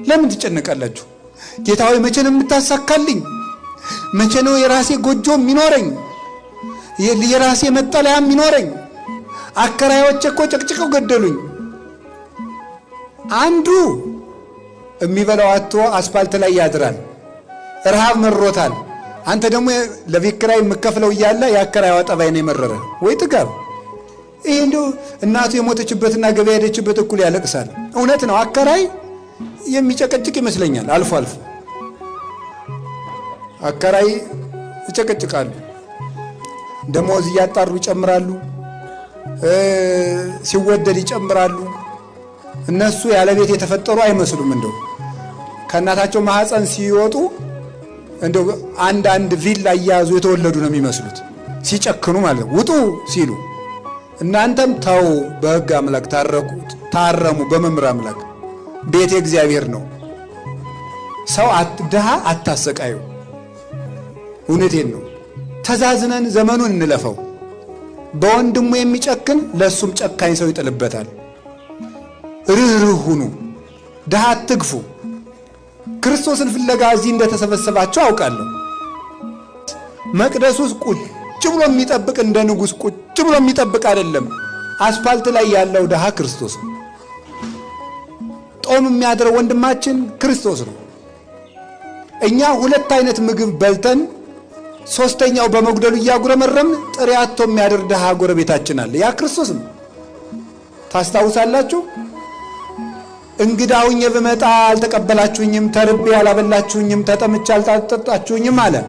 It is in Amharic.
ለምን ትጨነቃላችሁ? ጌታ ሆይ መቼ ነው የምታሳካልኝ? መቼ ነው የራሴ ጎጆ የሚኖረኝ? የራሴ መጠለያ የሚኖረኝ? አከራዮቼ እኮ ጨቅጭቀው ገደሉኝ። አንዱ የሚበላው አጥቶ አስፓልት ላይ ያድራል፣ ረሃብ መሮታል። አንተ ደግሞ ለቤት ኪራይ የምከፍለው እያለ የአከራይዋ ጠባይ ነው የመረረ። ወይ ጥጋብ! ይህ እንዲሁ እናቱ የሞተችበትና ገበያ ሄደችበት እኩል ያለቅሳል። እውነት ነው፣ አከራይ የሚጨቀጭቅ ይመስለኛል። አልፎ አልፎ አከራይ ይጨቀጭቃሉ። ደሞዝ እያጣሩ ይጨምራሉ፣ ሲወደድ ይጨምራሉ። እነሱ ያለ ቤት የተፈጠሩ አይመስሉም። እንደው ከእናታቸው ማህፀን ሲወጡ እንደው አንድ አንድ ቪላ እያያዙ የተወለዱ ነው የሚመስሉት፣ ሲጨክኑ ማለት ነው። ውጡ ሲሉ እናንተም ተው፣ በሕግ አምላክ ታረቁ፣ ታረሙ። በመምህር አምላክ ቤቴ እግዚአብሔር ነው። ሰው ድሃ አታሰቃዩ። እውነቴን ነው። ተዛዝነን ዘመኑን እንለፈው። በወንድሙ የሚጨክን ለእሱም ጨካኝ ሰው ይጥልበታል። ርኅርህ ሁኑ፣ ድሃ አትግፉ። ክርስቶስን ፍለጋ እዚህ እንደተሰበሰባቸው አውቃለሁ። መቅደስ ውስጥ ቁጭ ብሎ የሚጠብቅ እንደ ንጉሥ ቁጭ ብሎ የሚጠብቅ አይደለም። አስፓልት ላይ ያለው ድሃ ክርስቶስ ነው። ጦም የሚያድረው ወንድማችን ክርስቶስ ነው። እኛ ሁለት አይነት ምግብ በልተን ሶስተኛው በመጉደሉ እያጉረመረምን ጥሬ አጥቶ የሚያድር ድሃ ጎረቤታችን አለ። ያ ክርስቶስ ነው። ታስታውሳላችሁ? እንግዳ ሁኜ ብመጣ አልተቀበላችሁኝም፣ ተርቤ አላበላችሁኝም፣ ተጠምቼ አልጠጣችሁኝም አለ።